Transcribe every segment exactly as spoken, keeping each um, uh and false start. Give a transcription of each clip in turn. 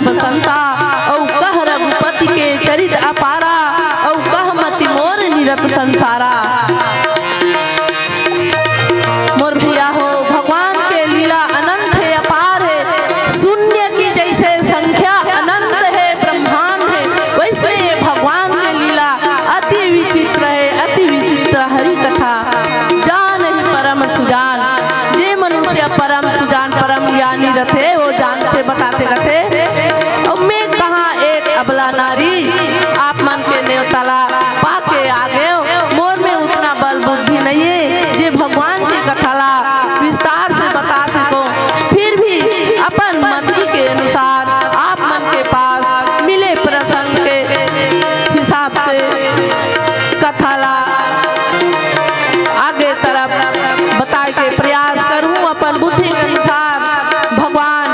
बसंता, अउ कह रघुपति के चरित अपारा, अउ कह मति मोर निरत संसारा। मोर भैया हो, भगवान के लीला अनंत हे, अपार हे। शून्य की जैसे संख्या अनंत हे, ब्रह्मांड हे, वैसने भगवान के लीला अति विचित्र हे, अति विचित्र हरि कथा। जानहि परम सुजान, जे मनुष्य परम सुजान, परम ज्ञानी रथे, वो जानथे, बताथे, कथे। अउ मैं कहाँ एक अबला नारी, आप मन के नेवता ला पाके आ गेंव। मोर में उतना बल बुद्धि नइये, जे भगवान के कथा ला विस्तार से बता सकों। फिर भी अपन मति के अनुसार आप मन के पास मिले प्रसंग के हिसाब से कथा ला आगे तरफ बताए के प्रयास करूं अपन बुद्धि के अनुसार। भगवान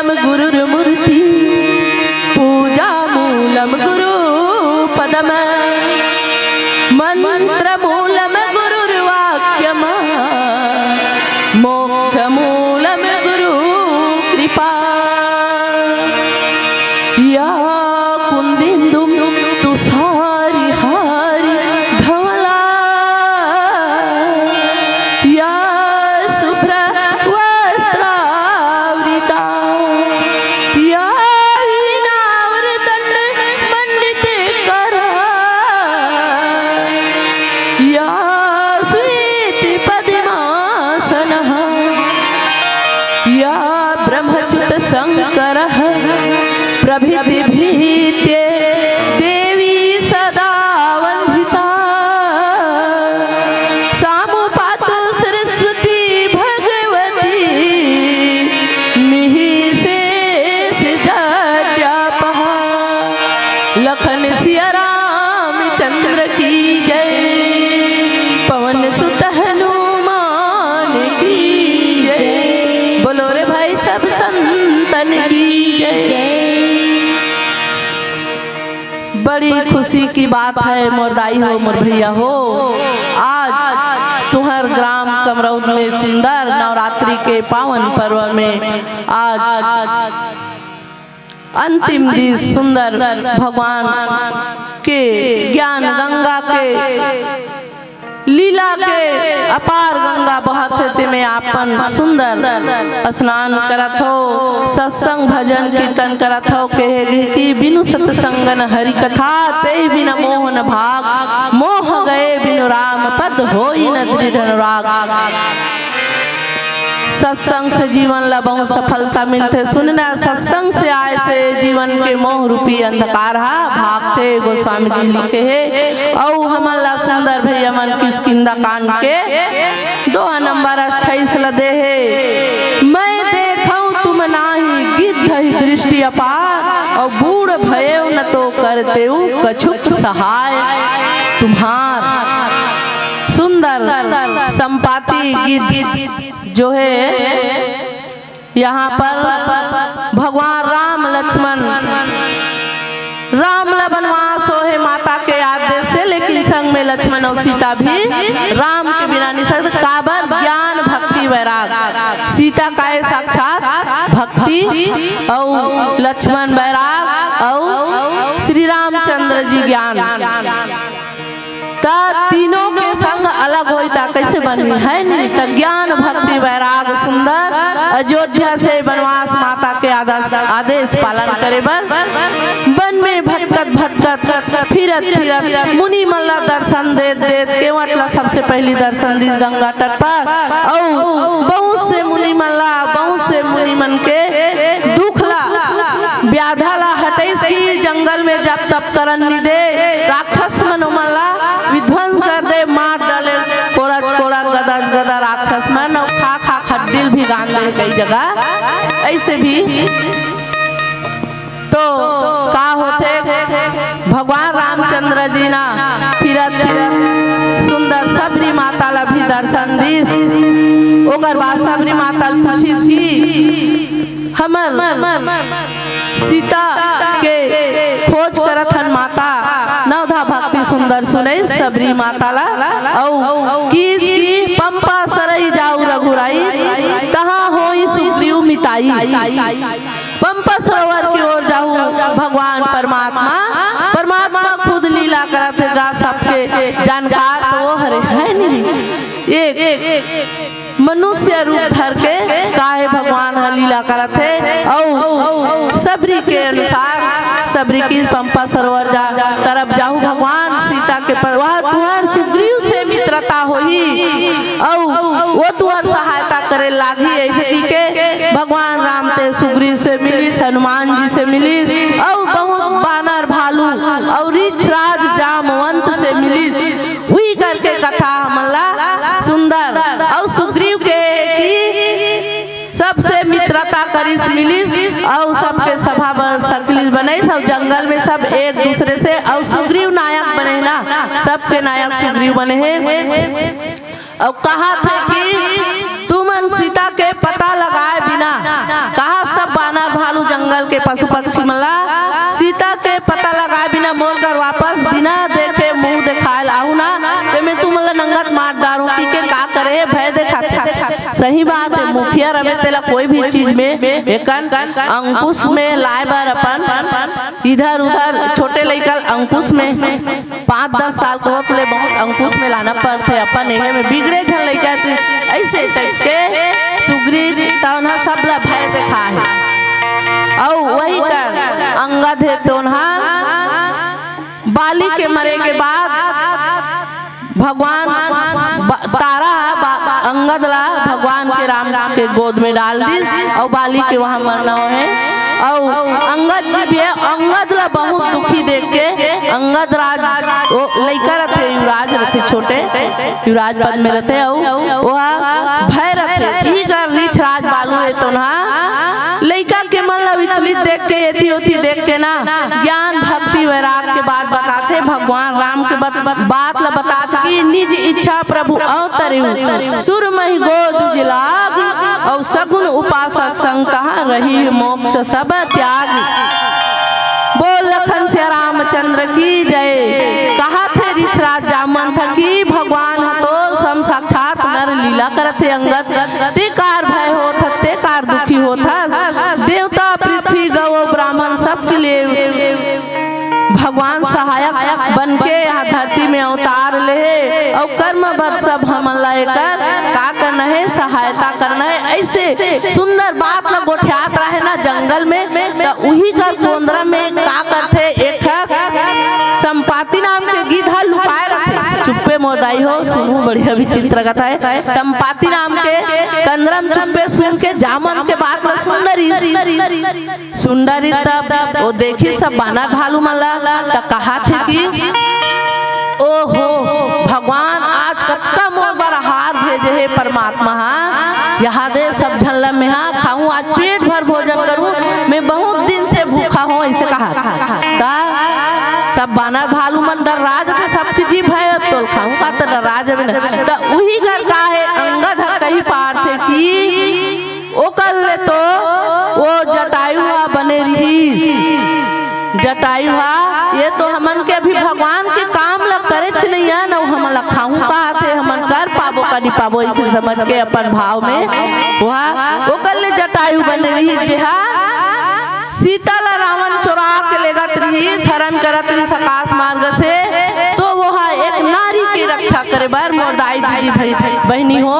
गुरुर्मूर्ति, पूजा मूलम गुरु पदम, मंत्र मूलम गुरुर्वाक्यम, मोक्ष मूलम गुरु कृपा। या कुंदिंदुम तुषारी हारी धवला, या शुभ्र वस्त्रावृता, या वीणावृतंड मंडित करा, या श्वेत पद्मासनः, या ब्रह्मच्युत शंकरः प्रभृतिभिः ते देवी सदा वंदिता। सामु पातु सरस्वती भगवती मिहि शेष जड्यापहा। लखन सिया रामचंद्र की जय, पवन सुत हनुमान की जय। बोलो रे भाई सब संतन की जय। बड़ी खुशी की बात है मोर दाई हो, मोर भैया हो, आज तुहर ग्राम कमरौद में सुंदर नवरात्रि के पावन पर्व में आज अंतिम दिन सुंदर भगवान के ज्ञान गंगा के लीला के अपार गंगा बहत हे, तेमे आपन सुंदर स्नान करत हो, सत्संग भजन कीर्तन करत हो। कहे गे कि बिनु सत्संगन हरि कथा, तेहि बिना मोह न भाग, मोह गए बिनु राम पद होई न दृढ़ अनुराग। सत्संग से जीवन ला बहुत सफलता मिलथे। सुनना, सत्संग से आए से जीवन के मोह रूपी अंधकार हा भागथे, गोस्वामी जी लिखे हे। अउ हमन ला सुंदर भैया मन किष्किंधा कांड के दोहा नंबर अट्ठाईस ला दे हे। मैं देखौं तुम नाहीं गिद्ध ही दृष्टि अपार, अउ बूढ़ भयेव न तो करतेव कछुक सहाय तुम्हार। सुंदर संपाति गिद्ध जो है, यहाँ पर भगवान राम लक्ष्मण, राम ला बनवास होहे माता के आदेश से, लेकिन संग में लक्ष्मण अउ सीता भी राम के बिना नहीं सकते। काबर? ज्ञान, भक्ति, वैराग। सीता का है साक्षात भक्ति, अउ लक्ष्मण वैराग, अउ श्री रामचंद्र जी ज्ञान। त तीनों के संग अलग होई त कैसे बनही, है नहीं? त ज्ञान, भक्ति, वैराग, सुंदर अयोध्या से बनवास माता के आदेश, आदेश पालन करे बर वन में भटकत भटकत, फिरत फिरत, मुनि मन ला दर्शन देत देत, केवट ला सबसे पहली दर्शन दिस गंगा तट पर। अउ बहुत से मुनि मन ला, बहुत से मुनि मन के दुख ला, व्याधा ला हटइस कि जंगल में जप तप करन नि दे, राक्षस मन ओमन ला विध्वंस कर दे, मार डाले, कोड़ा कोड़ा गदा गदा राक्षस मन, अउ खा खा खड्डिल भी गान दे कई जगह। ऐसे भी तो का होथे, भगवान रामचंद्र जी ना फिरत फिरत सुंदर सबरी माता ला भी दर्शन दिस। ओकर बाद सबरी माता ल पूछिस कि हमर सीता के खोज करत हन माता, नवधा भक्ति सुंदर सुनई सबरी माता ला, अउ किस की पंपा सरई जाऊ रघुराई, तहाँ होई सुग्रीव मिताई। पंपा सरोवर की ओर जाहू भगवान परमात्मा, परमात्मा खुद लीला करत हे गा, सबके जानकार तो वो हरे है नहीं। एक मनुष्य रूप धर के काहे भगवान ह लीला करत हे, अउ सबरी के अनुसार सबरी की पंपा सरोवर जा, तरफ जाहू भगवान सीता के पर, वह तुहर सुग्रीव से मित्रता होही, अउ वो तुहर सहायता करे लागही। ऐसे की के भगवान राम ते सुग्रीव से मिलिस, हनुमान जी से मिलिस, अउ बहुत बानर भालू अउ रिछराज जामवंत से मिलिस। उही करके कथा हमन ला सुंदर अउ सुग्रीव के कि सबसे मित्रता करिस, मिलिस, अउ सबके सभा बर सकलिस, बनइस, अउ जंगल में सब एक दूसरे से, अउ सुग्रीव नायक बने ना, सबके नायक सुग्रीव बने हे। अउ कहा थे कि तुमन सीता के पता लगाए बिना, कहा सब बानर पशु पक्षी मन ला सीता के पता लगाए बिना मोर कर वापस बिना देखे मुंह देखाए ल आहू ना, ते में तुमन ला नंगत मार डारूं, कि के का करे हे भय देखाथे। सही बात हे, मुखिया रहे तेला कोई भी चीज में एकन अंकुश में लाए बर अपन इधर उधर छोटे लइका ल अंकुश में पाँच दस साल के होत ले बहुत अंकुश में लाना पड़थे। अपन एहे में बिगड़े झन लइका त अइसे टाइप के सुग्रीव तौन ह सबला भय देखाए हे। अउ वही कर अंगद हे तौन ह बाली के मरे के बाद भगवान ब-, तारा ह बा-, अंगद ला भगवान के राम के गोद में डाल दिस अउ बाली के वहां मरना हे। अउ अंगद जी भी हे, अंगद ला बहुत दुखी देख के अंगद राज ओ लइका रथे, युवराज रथे, छोटे युवराज पद में रथे अउ ओहा भय रथे। इही कर रीछ राज बालू हे तौन ह लइका के मन ला विचलित देख के, एती ओती देख के ना, ज्ञान भक्ति वैराग के बात बताथे, भगवान राम के बत-, बात ला बतात कि निज इच्छा प्रभु अवतरिउ, सुर महि गोद जिलाग, अउ सगुन उपासक संग तहाँ रही मोक्ष सब त्याग। बोल लखन सिया रामचंद्र की जय। कहाथे रीछ राज जामवंत ह कि भगवान ह तो स्वयं साक्षात नर लीला करत हे अंगद, ते कार भय होत हस, ते कार दुखी होत हस। देवता पृथ्वी गौ ब्राह्मण सबके लिए भगवान सहायक बन के यहाँ धरती में अवतार ले हे अउ कर्मबद्ध सब हमन ला एकर का करना हे, सहायता करना हे। अइसे सुंदर बात ला गोठियात रहे ना जंगल में, त उही कर कोंदरा में का करथे, एक ठक संपाति नाम के गिद्ध ह लुकाए रथे। चुप्पे मोर दाई हो, सुनहू बढ़िया विचित्र कथा हे। संपाति नाम के कंदरा म चुप्पे सुन के जामवंत के बात ला सुन डरिस। सुन डरिस तब ओ देखिस सब बानर भालू मन ला, त कहाथे कि ओहो भगवान, आज कतका मोर बर आहार भेजे हे परमात्मा हा। यहाँ दे सब झन ला मेहा खाहूं, आज पेट भर भोजन करूं, मैं बहुत दिन से भूखा हों, अइसे कहा। त सब बानर भालू मन डर्रा जथे, सबके जी भय, अब तोल खाहूं का त डर्रा जबे न। त उही कर का हे, अंगद ह कहि पारथे कि ओकर ले तो ओ जटायु ह बने रिहिस। जटायु ह, ये तो हमन के अभी भगवान के काम ल करेच नइ आन, अउ हमन ल खाहूं कहाथे, हमन कर पाबो का नइ पाबो, अइसे समझ के अपन भाव में ओहा ओकर ले जटायु बने रिहिस, जेहा सीता ल रावण चोरा के लेगत रिहिस, हरण करत रिहिस आकाश मार्ग से, तो ओहा एक नारी के रक्षा करे बर, मोर दाई दीदी भाई बहिनी हो,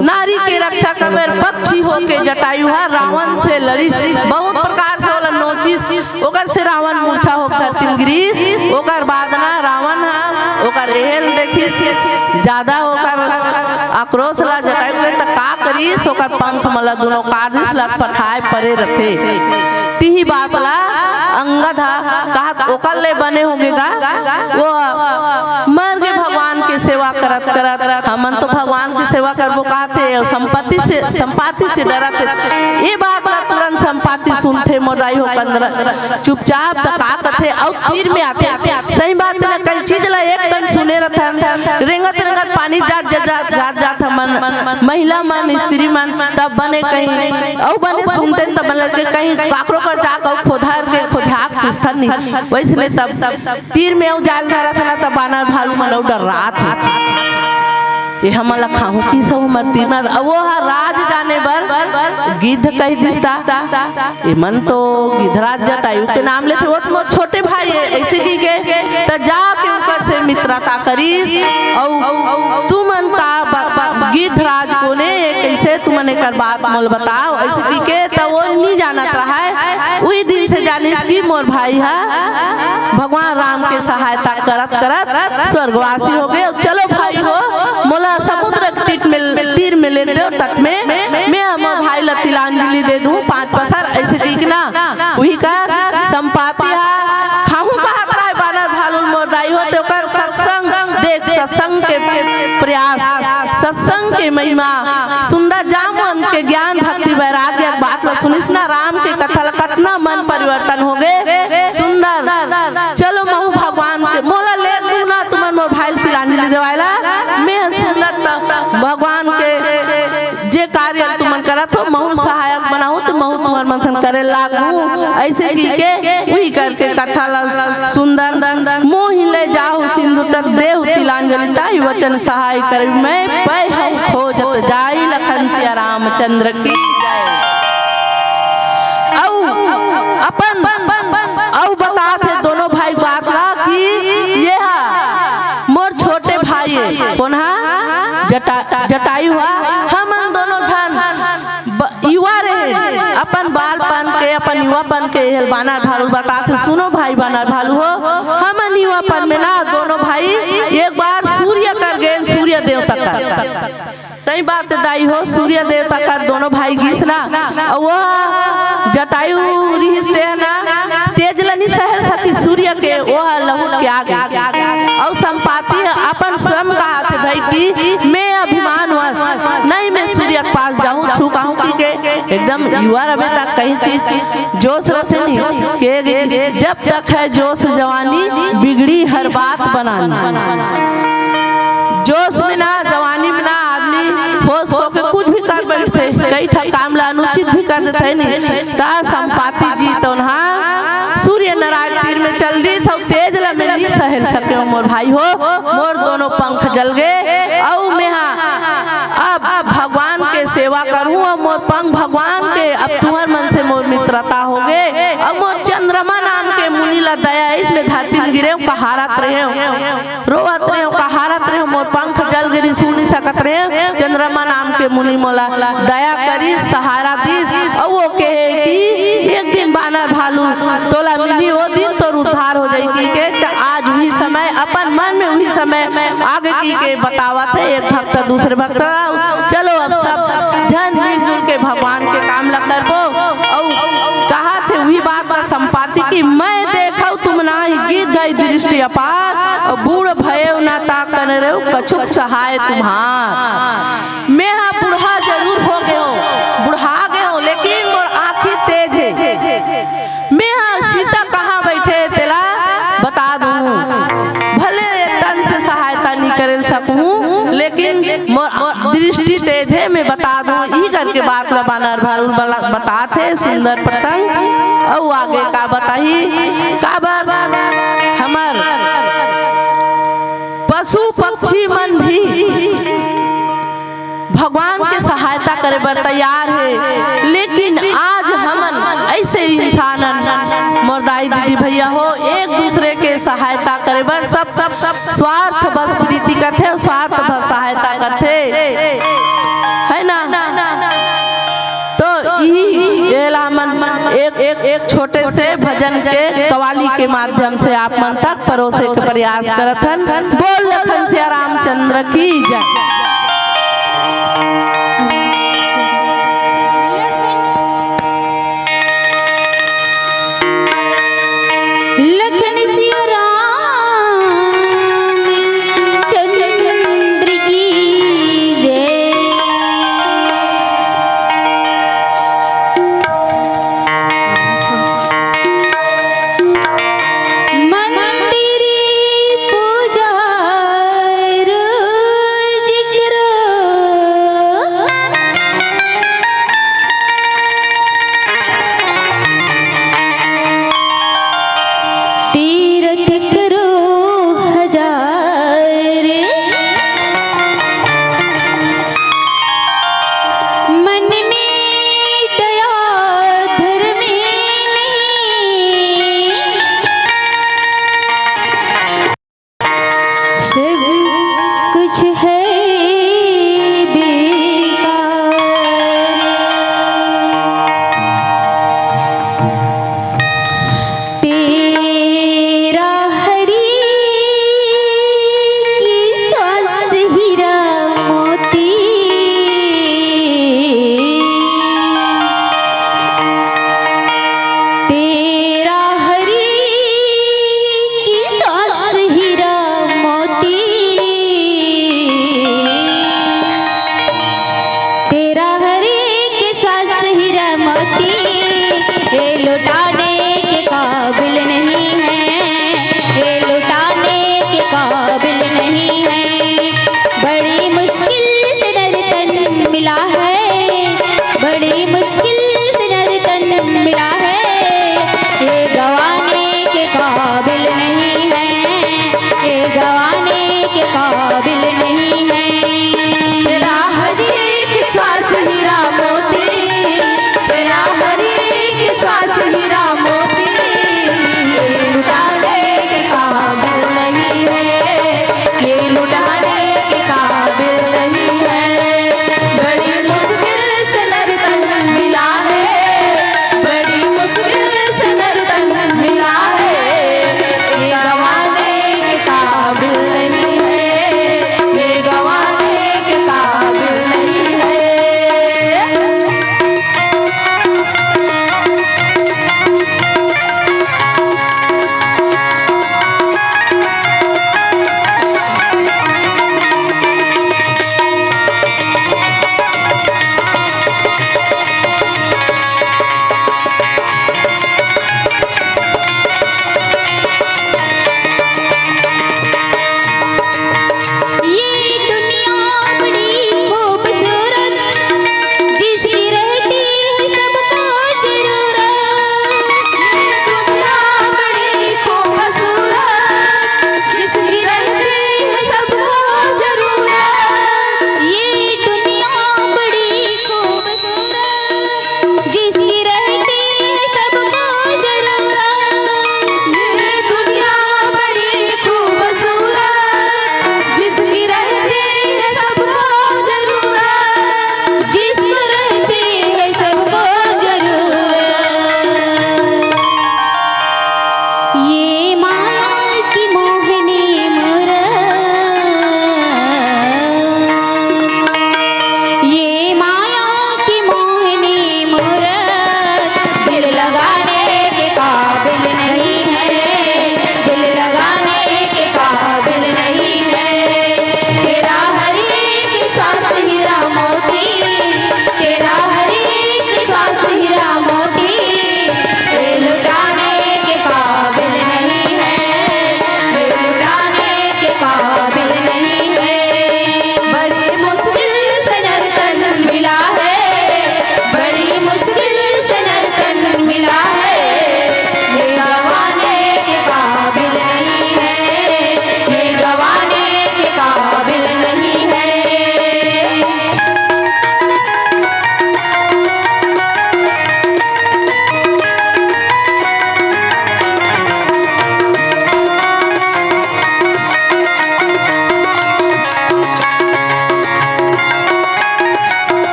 नारी के रक्षा करे बर पक्षी होके जटायु ह रावण से लड़िस, बहुत प्रकार से ओला नोचिस, ओकर से रावण मूर्छा होके धरती म गिरिस। ओकर बाद ना रावण ह ओकर एहल देखिस, ज्यादा ओकर आक्रोश ला जटायु के त का करिस, ओकर पंख मन ला दुनों काट दिस, लटपटाए परे रथे। तिही बात ला अंगद ह कहत ओकर ले बने होगे गा, वो मर गे भगवान के सेवा करत करत, हमन तो भगवान के सेवा करबो कहत हे, अउ संपत्ति से, संपत्ति से डरत हे। ये बात ला तुरंत संपत्ति सुनथे, मोर दाई हो कंदरा चुपचाप त का कथे, अउ तीर में आथे। सही बात हे ना, कई चीज ला एक कन सुने रथन, रेंगत रेंगत पानी जात जात जात जात जात हमन महिला मन, स्त्री मन, तब बने कहीं अउ बने सुनते, तब बने लगे कहीं काकरो कर जाके अउ खोधार के खोधाक पूछथन नहीं, वइसने तब तीर में अउ जाल धरत हे ना, तब बानर भालू मन अउ डर्रात हे। ये हमन ला खाहूं कहिस, हमर तीर में, अउ वो ह राज जाने बर गिद्ध कहि दिस ता। एमन तो गिद्धराज जटायु के नाम लेथे, वो तो मोर छोटे भाई हे, अइसे कहिके त जाके ओकर से मित्रता करिस। अउ तुमन का ब-, ब-, गिद्धराज कोन ए, कइसे तुमन एकर बात मोला बताव, अइसे कहिके त वो नी जानत रहय। उही दिन से जानिस कि मोर भाई ह भगवान राम के सहायता करत करत स्वर्गवासी होगे। चलो भाई हो, मोला समुद्र के तट में, तीर में लेग देव, तट में, मैं मोर भाई ला तिलांजलि दे दूं पांच पसर, अइसे कहिके ना। उही कर संपाति ह खाहूं कहत रहय बानर भालू ल मोर दाई हो, ते ओकर सत्संग देख, सत्संग के प्रयास, सत्संग के महिमा, सुंदर जामवंत के ज्ञान भक्ति वैराग्य के बात ला सुनिस ना, राम के कथा ला, कतना मन परिवर्तन होगे। सुंदर, चलो महूं भगवान के, मोला लेग दूं ना तुमन मोर भाई ल तिलांजलि देवाय ला, मैं ह सुंदर त भगवान के जे कार्य तुमन करत हो, महूं सहायक बनाहूं, त महूं तुमन दर्शन करे लागू। ऐसे की के उही करके कथा ला सुंदर। मोहि ले जाहु सिंधु तट देहु तिलांजलि, ताहि वचन सहाय करि मैं पै हूँ खोजत जाई। लखन सिया रामचंद्र की जय। अउ अपन अउ बतात हे दोनों भाई बात ला कि ये हा मोर छोटे भाई हे, कोन हा? जटा-, जटायु हा। हमन दोनों झन ब-, युवा रहे, अपन बालपन के, अपन युवापन के एहल बानर भालू बतात हे। सुनो भाई बानर भालू हो, हमन युवापन में ना दोनों भाई एक बार सूर्य कर गेन, सूर्य देवता कर। सही बात हे दाई हो, सूर्य देवता कर दोनों भाई गिस ना, अउ वो जटायु रिहिस ते ना, तेज ल नी सहल सकी सूर्य के, वो लहुट के आ गे। अउ संपाति ह अपन स्वयं कहा थे भाई कि मैं अभिमान वश नहीं, मैं सूर्य के पास जाहूँ, छू पाहूँ कि के एकदम युवा रबे तक कहीं चीज जोश रथे नी, के जब तक है जोश जवानी बिगड़ी हर बात बनानी। जोश में ना, जवानी में ना आदमी होश होके कुछ भी कर बैठथे, कई ठा काम ला अनुचित भी कर देथे नी। ता संपाति जी तो ना सूर्य नारायण तीर में चल दिस, अउ तेज ला मैं नी सहल सके हो मोर भाई हो, मोर दोनों पंख जल गे। अउ मैं हा अब भगवान के सेवा करूँ, अउ मोर पंख भगवान के, अब तुहर मन से मोर मित्रता हो गे। अउ मोर चंद्रमा नाम के मुनि ला दया, इसमें धरती में गिरे, कहारत रहे, रोवत रहे, कहारत रहे, मोर पंख जल गे, सुन नहीं सकत रहे। चंद्रमा नाम के मुनि मोला दया करिस, सहारा दिस, अउ वो कहे कि एक दिन बानर भालू तोला मिली, वो दिन तोर उद्धार हो जाई कि के। त आज उही समय, अपन मन में उही समय आगे की के बतावत हे एक भक्त दूसरे भक्त ला। चलो अब सब झन मिलजुल के भगवान के काम ला करबो। अउ कहा थे उही बात ला संपाति कि मैं देखव तुम नाही, गिर गई दृष्टि अपार, अउ बूढ़ भयेव ना ताकन रेव कछुक सहाय तुम्हार। मैं हा बूढ़ा जरूर हो गए हो, बुढ़ा गए हो, लेकिन मोर आँखी तेज हे। मैं हा सीता कहाँ बैठे तेला बता दूँ। भले तन से सहायता नहीं करे सकूँ, लेकिन मोर दृष्टि तेज हे, मैं बता दूँ। इही करके बात ला बानर भालू बला-, बतात हे सुंदर प्रसंग। अउ आगे का बताही, काबर हमर पशु पक्षी मन भी भगवान के सहायता करे बर तैयार हे, लेकिन आज हमन ऐसे इंसान हन, मोर दाई दीदी भैया हो, एक दूसरे के सहायता करे बर सब, सब स्वार्थ बस प्रीति करथे, स्वार्थ बस सहायता करथे, है ना? तो इही एला हमन एक, एक, एक छोटे से भजन के कवाली के माध्यम से आप मन तक परोसे के प्रयास करत हन। बोल लखन सिया रामचंद्र की जय। लखन सिया राम चंद्र की जय। मंदिर पूजा रोज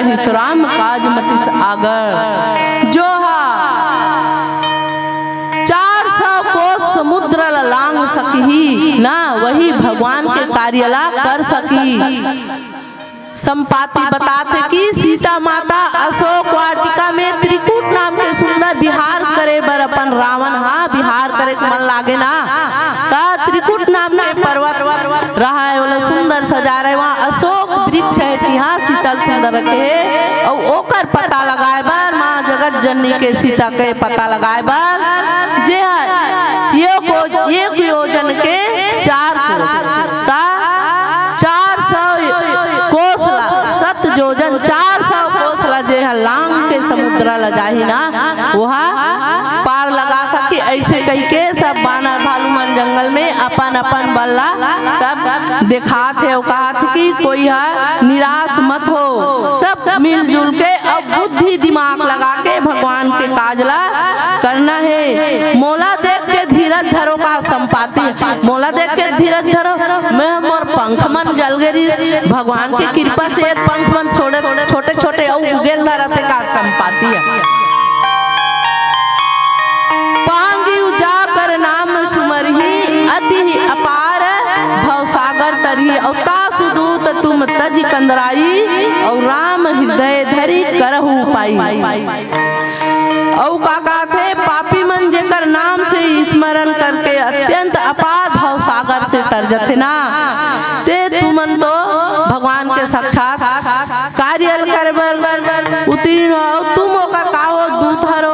करहिस राम काज मतिस आगर। जो हा चार सौ कोस समुद्र ला लांग सकही ना, वही भगवान के कार्य ला कर सकही। संपाति बताथे कि सीता माता अशोक वाटिका में त्रिकूट नाम के सुंदर विहार करे बर अपन रावण हा विहार करे के मन लागे ना, त त्रिकूट नाम के पर्वत रहा है, ओला सुंदर सजा रहे, वहाँ अशोक वृक्ष है कि हाँ शीतल सुंदर रखे है, और ओकर पता लगाए बर माँ जगत जननी के सीता के पता लगाए बर जे है एक यो-, एक योजन के चार कोस, त चार सौ कोस ला, सत योजन, चार सौ कोस ला जे ह लांग के समुद्र ला जाही ना, ओहा पार लगा सकही। ऐसे कहिके सब बानर भालू मन जंगल में अपन अपन बल ला सब दिखात हे अउ कहत हे कि कोई ह निराश मत हो, सब मिलजुल के अब बुद्धि दिमाग लगा के भगवान के काज ला करना हे। मोला देख के धीरज धरो का संपाति, मोला देख के धीरज धरो, मैं मोर पंख मन जल गे रिहिस, भगवान के कृपा से पंख मन छोटे छोटे छोटे अउ उगेल धरत हे का संपाति। पांगी उजागर नाम सुमरही अति ही अपार भवसागर तरही, अउ तासु दूत तुम तजि कंदराई, अउ राम हृदय धरि करहु पाई। अउ का कहथे, पापी मन जेकर नाम से स्मरण करके अत्यंत अपार भव सागर से तर जथे ना, ते तुमन तो भगवान के साक्षात कार्य ल करे बर उत्तीर्ण हो। अउ तुम ओकर का हो, दूत हरो।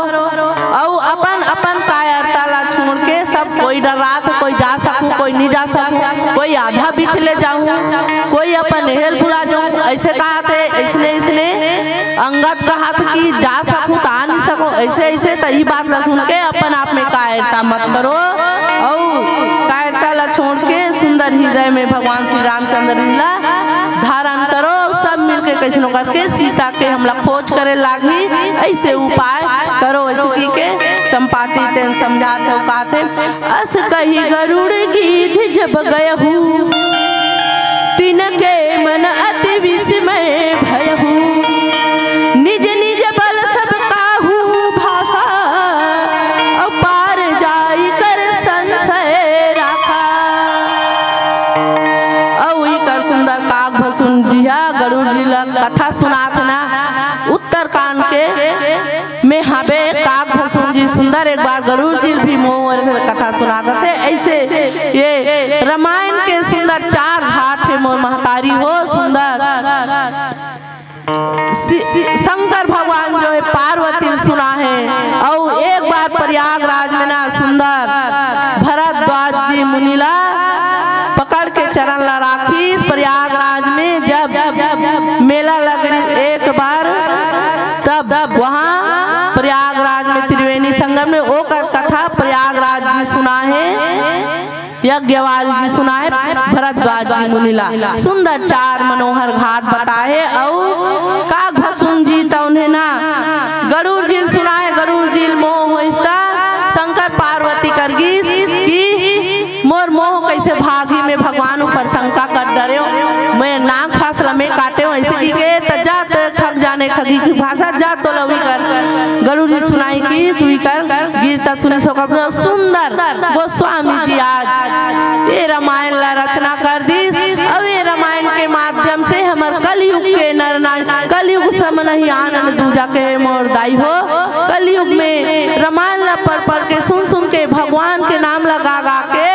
अउ अपन अपन कायरता ला छोड़ के सब कोई डरात, कोई जा सकूं, कोई नहीं जा सकूं, कोई आधा बीच ले जाऊं, कोई अपन हेल भुला जाऊं, ऐसे कहत हे, ऐसने ऐसने अंगद कहत कि जा सकूं त आ नहीं सकूं, ऐसे ऐसे त ई बात ला सुन के अपन आप में कायरता मत करो, अउ कायरता ला छोड़ के सुंदर हृदय में भगवान श्री रामचंद्र जी ला धारण करो। सब मिलके कैसनो करके सीता के हमला खोज करे लागही, ऐसे उपाय करो, ऐसे की के संपाति तेन समझात हे, कहत हे, अस कहि गरुड़ गीध जब गयहु, तिनके मन अति विस्मय भयहु। निज निज बल सब काहू भाषा, अउ पार जाई कर संशय राखा। अउ इकर सुंदर काग भसुन जी हा गरुड़ जी ला कथा सुनात ना, उत्तरकांड के में हाबे काग भसुन जी सुंदर एक बार गरुड़ जी भी मोर कथा सुना देथे। ऐसे ये रामायण के सुंदर चार घाट हे मोर महतारी हो सुंदर। शि-, शंकर भगवान जो है पार्वती ल सुना है, अउ एक बार प्रयागराज में ना सुंदर भरद्वाज जी मुनि ला पकड़ के चरण ला राखिस। प्रयागराज में जब मेला लग रही एक बार, तब वहाँ प्रयागराज में त्रिवेणी संगम में ओकर कथा प्रयागराज जी सुना है, यज्ञवाल जी सुना है, भरद्वाज जी मुनि ला सुंदर चार मनोहर घाट बताए। अउ काग भसुन जी त उन्हें ना गरुड़ जी ल सुना है, गरुड़ जी ल मोह होइस त शंकर पार्वती कर गिस कि मोर मोह कैसे भागी, मैं भगवान ऊपर शंका कर डरेंव, मैं नाग फंस ला मैं काटेंव, ऐसे की के त जा तो खग जाने खगी की भाषा, जा तो लवी कर। गरुड़ जी सुनाई कि सुई कर गीत सुनी सो कब सुंदर गोस्वामी जी आज ये रामायण ला रचना कर दिस। अब ये रामायण के माध्यम से हमर कलयुग के नर नारी, कलयुग सम नहीं आनंद दूजा के मोर दाई हो, कलयुग में रामायण ला पढ़ पढ़ के सुन सुन के भगवान के नाम ला गा गा के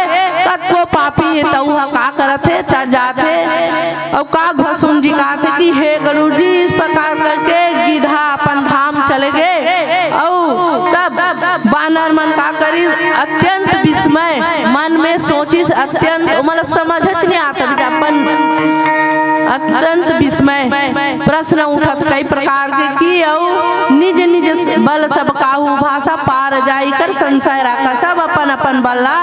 कतको पापी हे तऊ ह का करत हे, तर जात हे। अउ काग भसुन जी कहत हे कि हे गरुड़ जी, इस प्रकार करके गीधा अपन धाम चले गे। अउ तब बानर मन का करिस, अत्यंत विस्मय मन में सोचिस, अत्यंत ओमन ला समझच नहीं आत हे अपन अत्यंत विस्मय प्रश्न उठत कई प्रकार के कि अउ निज निज बल सब काहू भाषा पार जाई कर संशय राखा। सब अपन अपन बल ला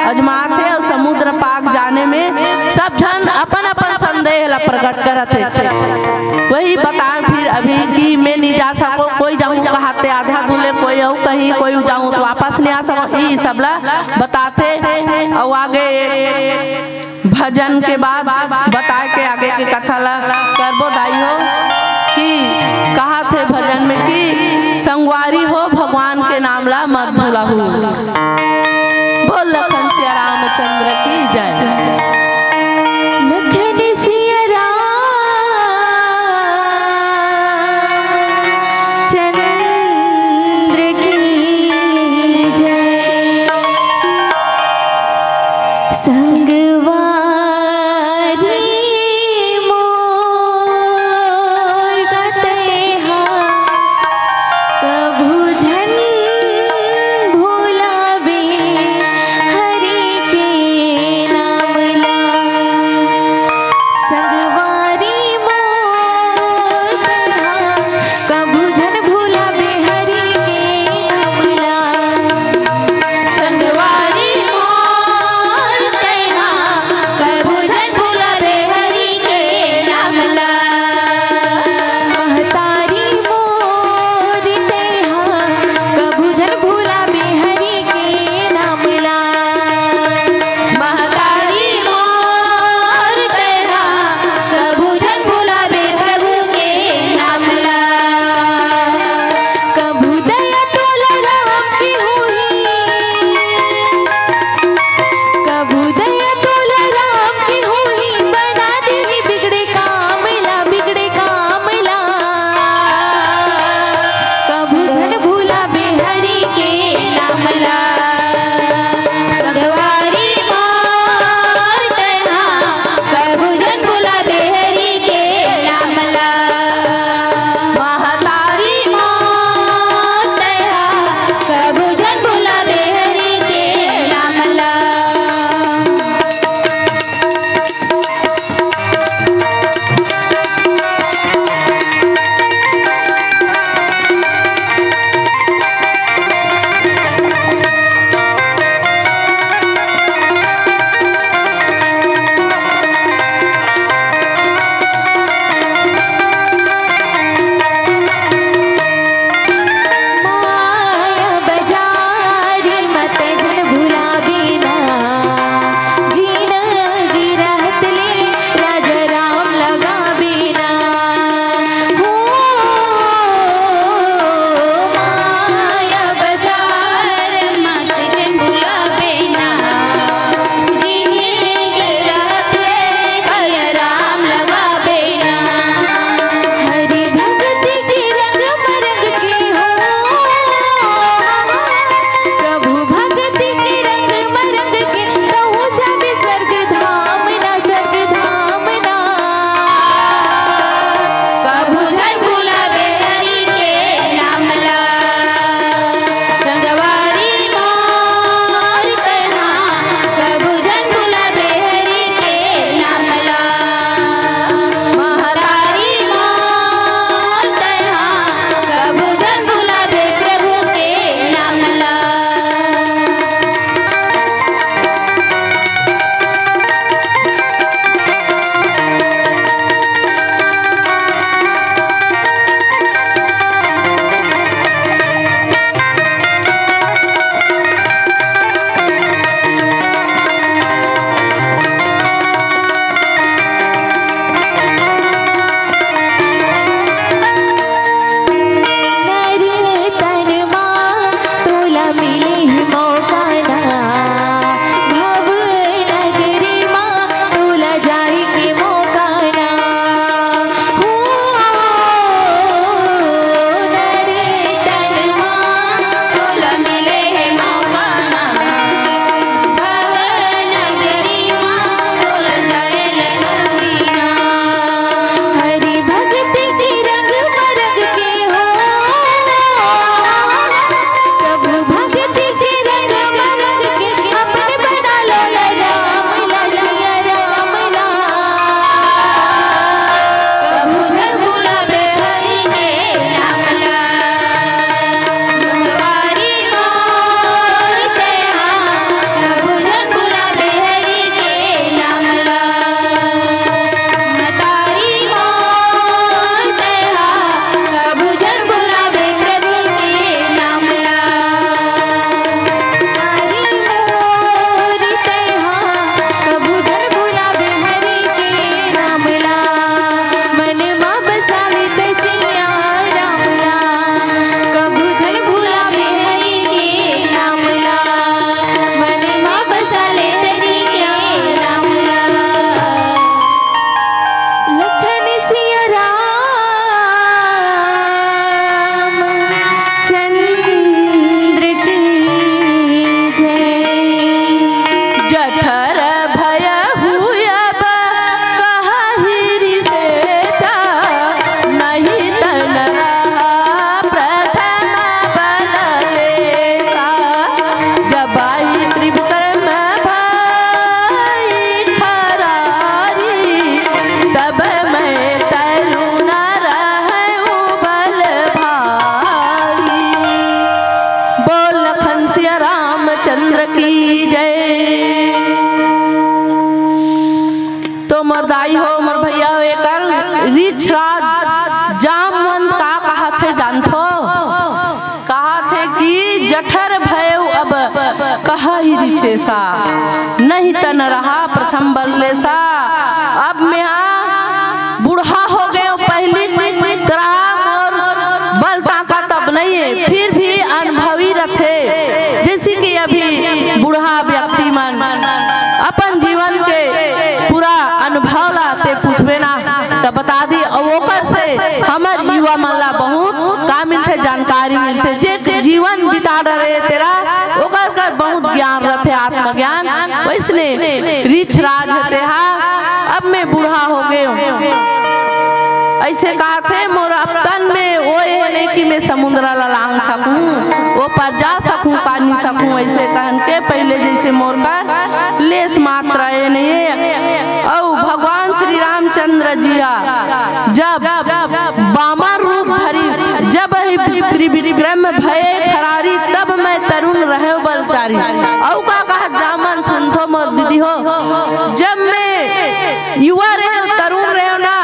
अजमात हे अउ समुद्र पाक जाने में सब झन अपन अपन संदेह ला प्रकट करत हे। वही बता फिर अभी कि मैं नहीं जा सको, कोई जाऊं कहाते आधा धुले, कोई अउ कहीं, कोई जाऊं तो वापस नहीं आ सको, ई सब ला बताथे। अउ आगे भजन के बाद बता के आगे के कथा ला करबो दाई हो कि भजन में कि संगवारी हो, भगवान के नाम ला मत भुलाहू। बोल लखन सिया रामचंद्र की जय। लखन सिया राम चंद्र की जय। संगवारी मोर गतैहा कभू झन भुला हो मोर भैया हो, एकर रिछराज जामवंत का कहत हे जानथो? कहत हे कि जठर भयउ अब कहहि रिछेसा, नहीं तन रहा प्रथम बल लेसा। अब मेहा बूढ़ा हो गए, पहली तरह मोर बल ताकत अब नहीं है, फिर भी अनुभवी रथे। जैसे कि अभी बूढ़ा व्यक्ति मन अपन जीवन के पूरा अनुभव ला ते पूछबे ना, त बता दी, अउ ओकर से हमर युवा मन ला बहुत का मिलथे, जानकारी मिलथे। जे जीवन बिता डरे तेला ओकर कर बहुत ज्ञान रथे, आत्मज्ञान। वैसने रिछराज हे तेहा, अब मैं बूढ़ा हो गए हूँ। ऐसे कहत हे, मोर अब तन में वो ये नहीं कि मैं समुद्र ला लांग सकूं, वो पर जा सकूं, पानी सकूं, ऐसे कहन के पहले जैसे मोर कर लेस मात्र ये नहीं है। अउ भगवान श्री रामचंद्र जी हा जब बामन रूप धरिस, जब ही त्रिविक्रम भय खरारी, तब मैं तरुण रहे बलचारी। अउ का कहत जामन सुनथो मोर दीदी हो, जब मैं युवा रहे, तरुण रहे ना,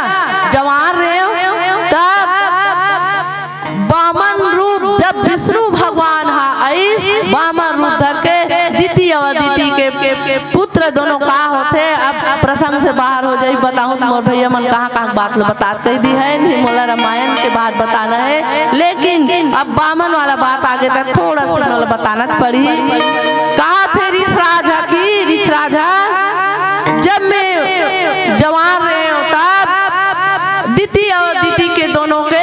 जवान रहे, तब बामन रूप जब विष्णु भगवान हा आइस, बामन रूप धर के दिति अउ अदिति के पुत्र दोनों का होथे। अब प्रसंग से बाहर हो जाई, बताहूं त मोर भैया मन कहाँ कहाँ बात ल बतात कहि दी है, नहीं मोला रामायण के बात बताना है, लेकिन अब बामन वाला बात आगे तक थोड़ा सा मोला बताना पड़ी। कहा थे रिछराज हा कि रिछराज हा, जब मैं जवान रहे हूँ तब दिति अउ अदिति के दोनों के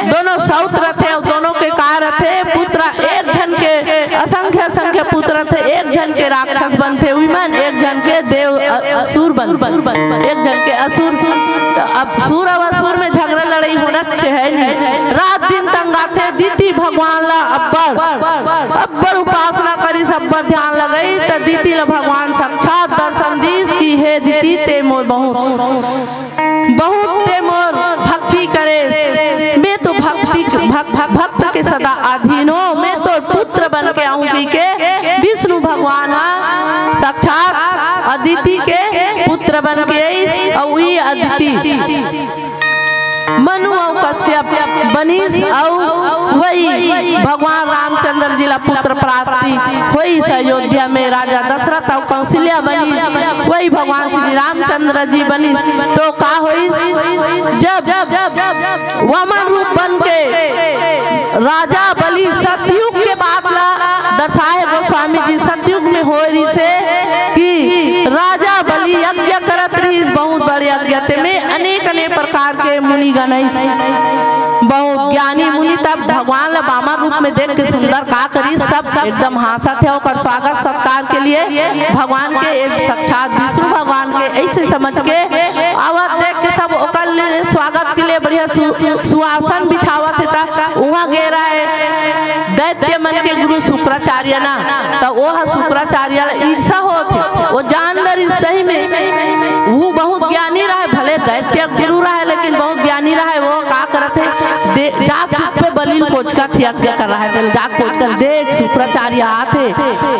दोनों सौत रथे अउ दोनों के का रथे, पुत्र एक झन के असंख्य असंख्य पुत्र रथे, एक झन के राक्षस बनथे विमन, एक झन के देव अ, असुर बन, एक झन के असुर। त अब सुर अउ असुर में झगड़ा लड़ाई होना च हे नहीं। रात दिन तंगाथे, दिति भगवान ला अब्बड़ अब्बड़ उपासना करिस, अब्बड़ ध्यान लगई, त दिति ला भगवान साक्षात दर्शन दीस कि हे दिति, ते मोर बहुत बहुत ते मोर भक्ति करेस, मैं तो भक्ति भक, भक, भक्त के सदा अधीन हो, मैं तो पुत्र बन के आऊं कहि के विष्णु भगवान हा साक्षात अदिति के पुत्र बन के आइस, अउ ई अदिति मनु अउ कश्यप बनिस, अउ वही भगवान रामचंद्र जी ला पुत्र प्राप्ति होइस। अयोध्या में राजा दशरथ अउ कौशल्या बनिस, वही भगवान श्री रामचंद्र जी बनिस। तो का होइस, जब वामन रूप बन के राजा बलि, सतयुग के बात ला दर्शाए गोस्वामी जी, सतयुग में होए रहिसे कि राजा बलि यज्ञ करत रहिस, बहुत बड़े यज्ञ, तेमे अनेक अनेक प्रकार के मुनिगण आइस, बहुत ज्ञानी मुनि। तब भगवान ला वामन रूप में देख के सुंदर का करिस, सब एकदम हाँसत हे, ओकर स्वागत सत्कार के लिए भगवान के एक साक्षात विष्णु भगवान के ऐसे समझ के आवत देख के सब ओकर लिए स्वागत के लिए बढ़िया सु, सुआसन बिछावत हे। त उहाँ गे रहे दैत्य मन के गुरु शुक्राचार्य ना, त वो ह शुक्राचार्य ला ईर्षा होत हे। वो जान डरिस सही में, वो बहुत ज्ञानी रहे, भले दैत्य गुरु रहे लेकिन बहुत ज्ञानी रहे। वो का करत हे, दे, जाग चुप पे बलि ल कोचकत हे, यज्ञ कर रहा है, तो जाग कोचकत, देख शुक्राचार्य आत हे,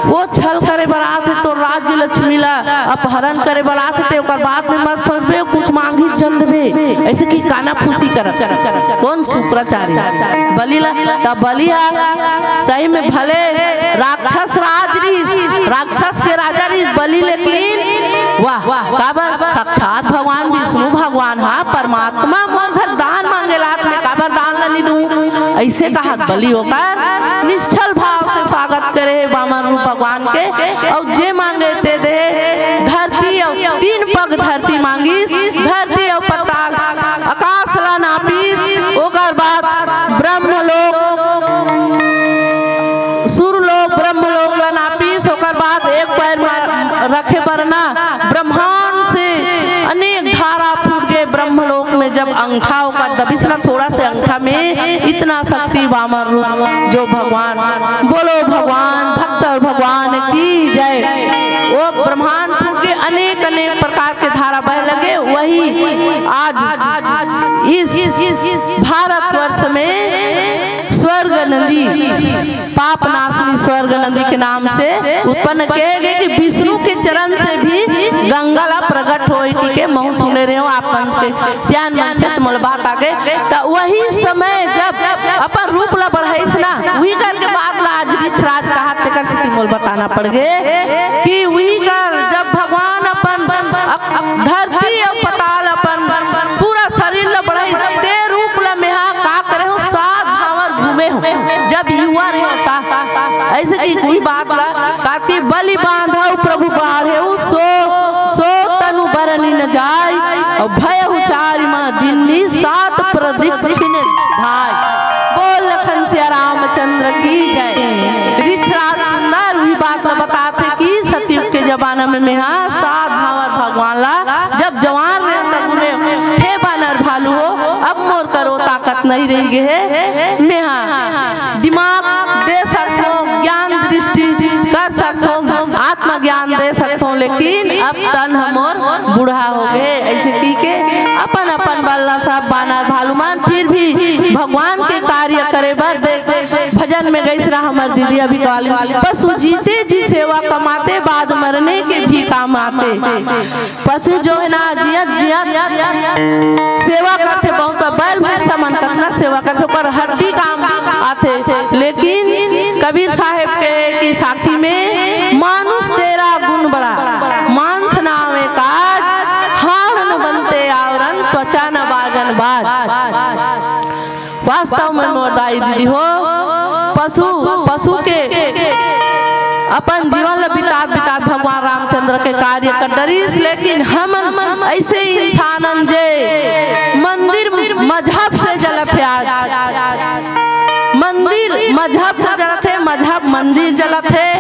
वो छल करे बर आत हे, तो राज्य लक्ष्मी ला अपहरण करे बर आत हे, ते ओकर बात में मत फंसबे, कुछ मांगही झन देबे, ऐसे कि कानाफूसी करत। कौन? शुक्राचार्य। बलि ला, त बलि हा सही में भले राक्षस राज रहिस, राक्षस के राजा रहिस बलि, लेकिन वाह, काबर? साक्षात भगवान विष्णु भगवान हा परमात्मा मोर घर दान मांगे ला आत हे, काबर दान ला नी दूं? ऐसे कहत बलि ओकर निश्छल भाव से स्वागत करे हे वामन रूप भगवान के, अउ जे मांगे ते दे। धरती अउ तीन पग धरती मांगिस, धरती अउ पताल आकाश ला नापिस, ओकर बाद ब्रह्मलोक, सुरलोक, ब्रह्मलोक ला नापिस, ओकर बाद एक पैर में रखे बर ना ब्रह्मांड से अनेक धारा फूट के ब्रह्मलोक में जब अंगठा ओकर दबिस ना, थोड़ा से अंगठा में इतना शक्ति वामन रूप जो भगवान, बोलो भगवान, भक्त और भगवान की जय। वो ब्रह्मांड फूट के अनेक अनेक प्रकार के धारा बहे लगे। वही आज इस भारतवर्ष में स्वर्ग नदी, पाप नाशनी स्वर्ग नदी के नाम से उत्पन्न किए गए कि विष्णु के चरण से भी गंगा ला प्रकट हो होई कहिके महूं सुने रहेंव, आप मन के सियान मन से त मोला बात आगे। त वही समय जब अपन रूप ला बढ़ाइस ना, उही करके बात ला आज रिछराज कहात, तेकर सेती मोला बताना पड़ गे कि उही कर जब भगवान अपन अप-, धरती अउ पताल अपन पूरा शरीर ला बढ़ाइस, ते रूप ला मेहा का करे हों, सात भांवर घूमे हों, जब युवा रहे हों ता। अइसे कहिके उही बात ला, ताकि बलि बांधव प्रभु बाढ़ेउ, सो, सो तनु बरनि न जाय, अउ भयउ चारि मह दिल्ली सात प्रदक्षिण धाय। बोल लखन सिया रामचंद्र की जय। रिछराज सुंदर उही बात ला बताथे कि सतयुग के जमाना में मेहा सात भांवर भगवान ला जब जवान रहे तब उन्हें, हे बानर भालू हो, अब मोर करो ताकत नहीं रहि गे हे, मेहा दिमाग दे सकथों, ज्ञान दृष्टि कर सकथों, आत्मज्ञान दे सकथों, लेकिन अब तन ह मोर बूढ़ा हो गे। अइसे कहिके अपन अपन बल ला सब बानर भालू मन फिर भी भगवान के कार्य करे बर दे। भजन में गइस रहा हमर दीदी अभी काली, पशु जीते जी सेवा कमाते, बाद मरने के भी काम आते। पशु जो हे ना, जियत जियत सेवा करथे, बहुत बा-, बैल भैंसा मन कतना सेवा करथे, ओकर हड्डी काम आथे। लेकिन कबीर साहेब के कि साखी में, "मानुष तेरा गुण बड़ा, मांस नावे काज, हाड़ न बनते आवरण, त्वचा न बाजन बाज।" वास्तव में मोर दाई दीदी हो, पशु, पशु के अपन जीवन ल बितात, बितात भगवान रामचंद्र के कार्य कर डरिस, लेकिन हमन अइसे इंसान हन जे मंदिर मजहब से जलत हे आज। मंदिर मजहब से जलत हे, मजहब मंदिर जलत हे,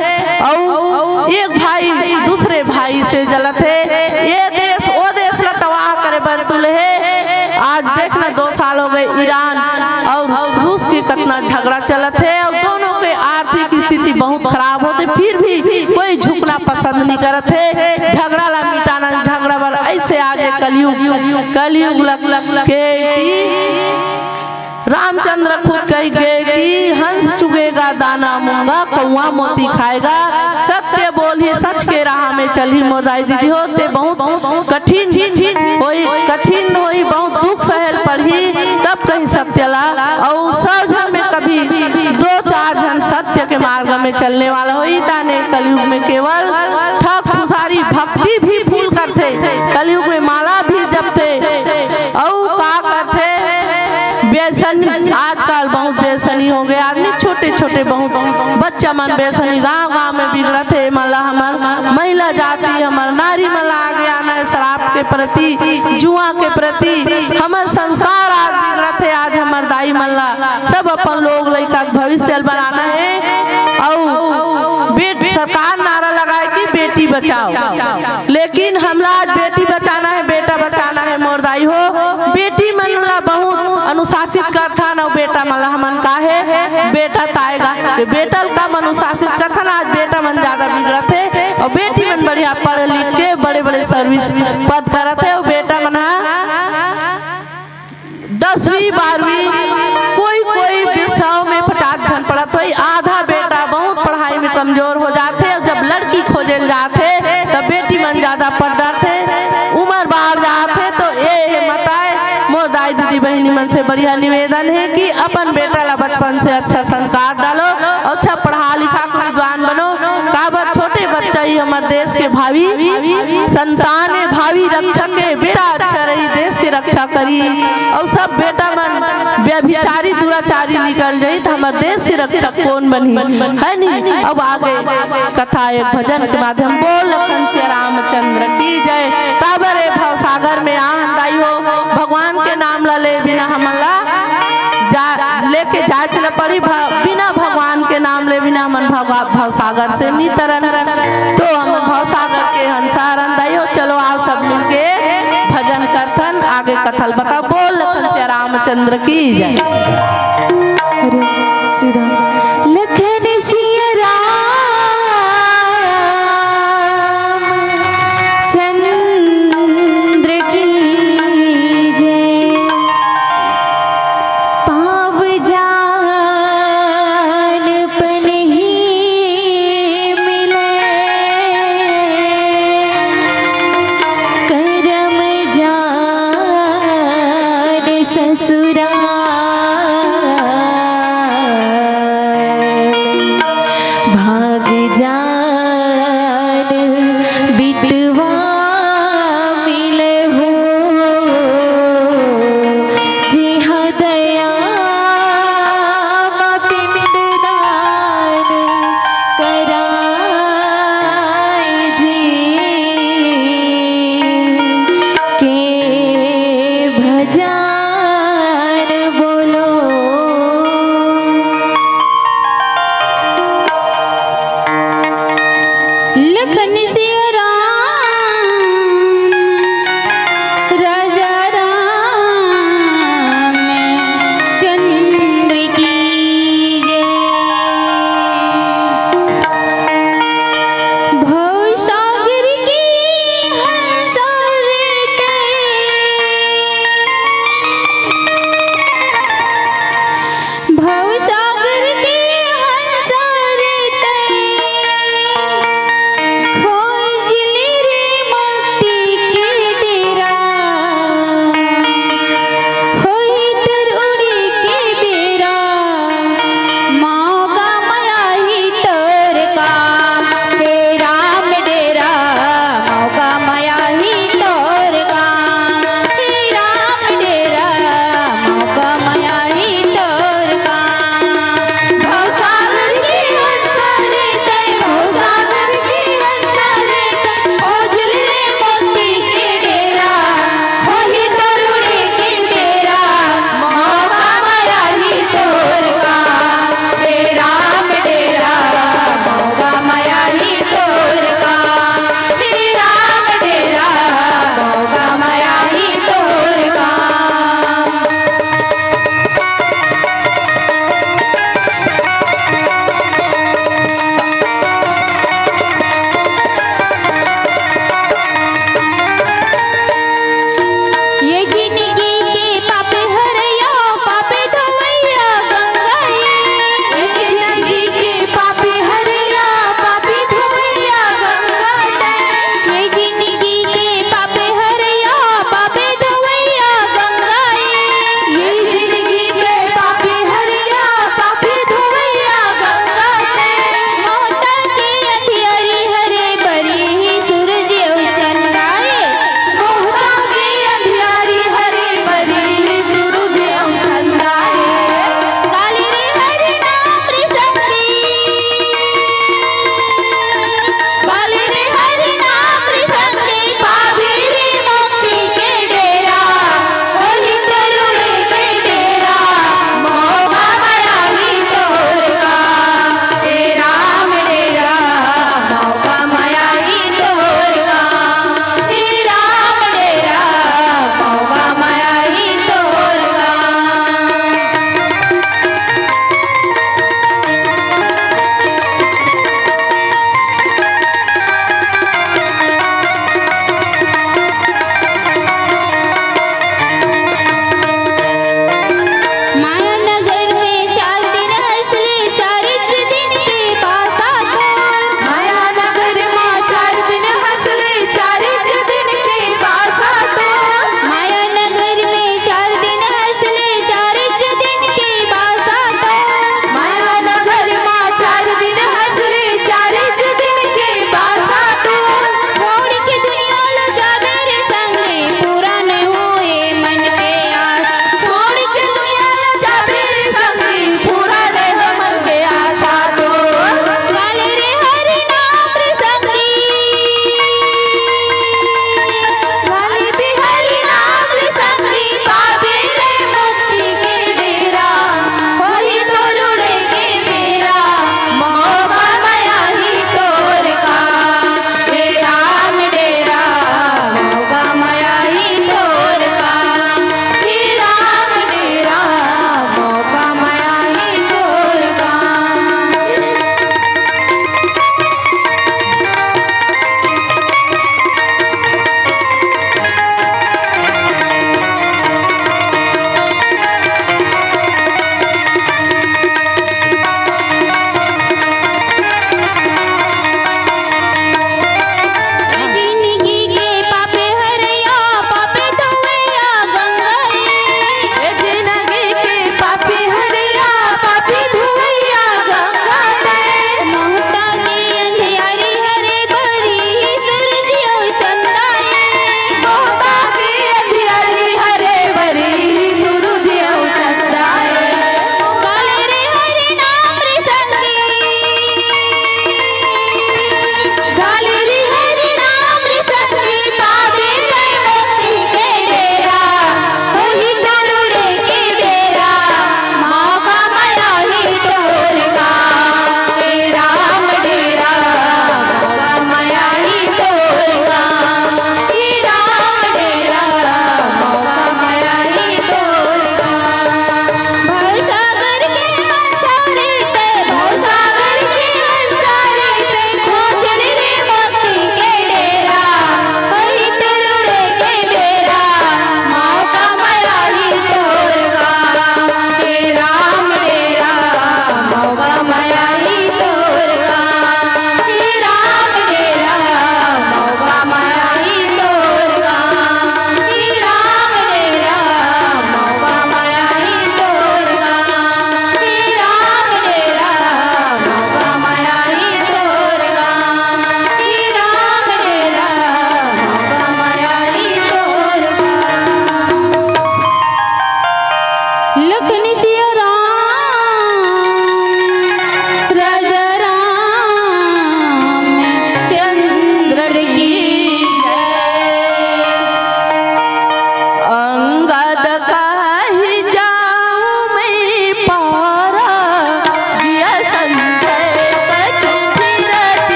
अउ एक भाई दूसरे भाई से जलत हे। ये देश वो देश ला तबाह करे बर तुले हे। आज देखना, दो साल हो गए, ईरान अउ रूस के कतना झगड़ा चलत हे अउ दोनों के आर्थिक स्थिति बहुत खराब होथे, फिर भी कोई झुकना पसंद नहीं करत हे। झगड़ा ला मिटाना, झगड़ा बर अइसे आज ये कलयुग, कलयुग लग के कि रामचंद्र खुद कहि गे कि हंस चुगेगा दाना मूंगा, कौआ मोती खाएगा, सत्य बोलही सच के राह में चलही। मोर दाई दीदी हो, ते बहुत कठिन होई, कठिन होई, बहुत दुख सहे ल पड़ही, तब कहीं सत्य ला। अउ सौ झन में कभी दो चार झन सत्य के मार्ग में चलने वाला होई। ताने कलयुग में केवल ठग फुसारी, भक्ति भी फूल करथे, कलयुग में माला भी जपथे, अउ का करथे, व्यसनी। आजकल बहुत व्यसनी हो गए आदमी, छोटे छोटे बहुत बच्चा मन व्यसनी, गांव गांव में बिगड़त हे। एमन ला हमर महिला जाति, हमर नारी मन ला आगे आना हे, शराब के प्रति, जुआ के प्रति। हमर संस्कार आज बिगड़त हे। आज हमर दाई मन ला सब अपन लोग लइका के भविष्य ल बनाना हे, अउ बेट सरकार नारा लगाए कि बेटी बचाओ, लेकिन हमला आज बेटी बचाना हे, बेटा बचाना हे। मोर दाई हो, बेटी मन ला बहुत अनुशासित करथन अउ बेटा मन ला हमन काहे बेटा ताएगा, ये बेटा ल कम अनुशासित करथन। आज बेटा मन ज्यादा बिगड़त हे अउ बेटी मन बढ़िया पढ़ लिख के बड़े बड़े सर्विस पद करत हे अउ बेटा मन ह दसवीं बारहवीं कोई कोई विषयों में पचास झन पढ़त होई, आधा बेटा बहुत पढ़ाई में कमजोर हो जाथे। अउ जब लड़की खोजे ल जाथे त बेटी मन ज्यादा पढ़ डरथे, उम्र बाढ़ जाथे। तो ये हे मताए, मोर दाई दीदी बहिनी मन से बढ़िया निवेदन हे कि अपन बेटा ला बचपन से अच्छा संस्कार डालो, अच्छा पढ़ा लिखा के विद्वान बनो। काबर छोटे बच्चा ही हमर देश के भावी संतान हे, भावी रक्षक हे। बेटा अच्छा रही, देश के रक्षा करी, अउ सब बेटा मन व्यभिचारी, दुराचारी निकल जाही, त हमर देश के रक्षक कोन बनही, है नहीं? अब आगे कथा एक भजन के माध्यम। बोल लखन सिया रामचंद्र की जय। काबर ए भवसागर में आहन दाई हो, भगवान के नाम ला ले बिना हमन ला जा, लेके जाच ल पड़ी। भ-, बिना भगवान के नाम ले बिना हमन भगवा-, भवसागर से नी तरन। तो हमन भवसागर के हंसा हरन दाई हो। चलो आओ सब मिलके भजन करथन, आगे कथा ल बताओ। बोल लखन सिया रामचंद्र की जय। हरे श्री राम। लखन सिया राम चंद्र की जय। पाव जान पनही मिले कर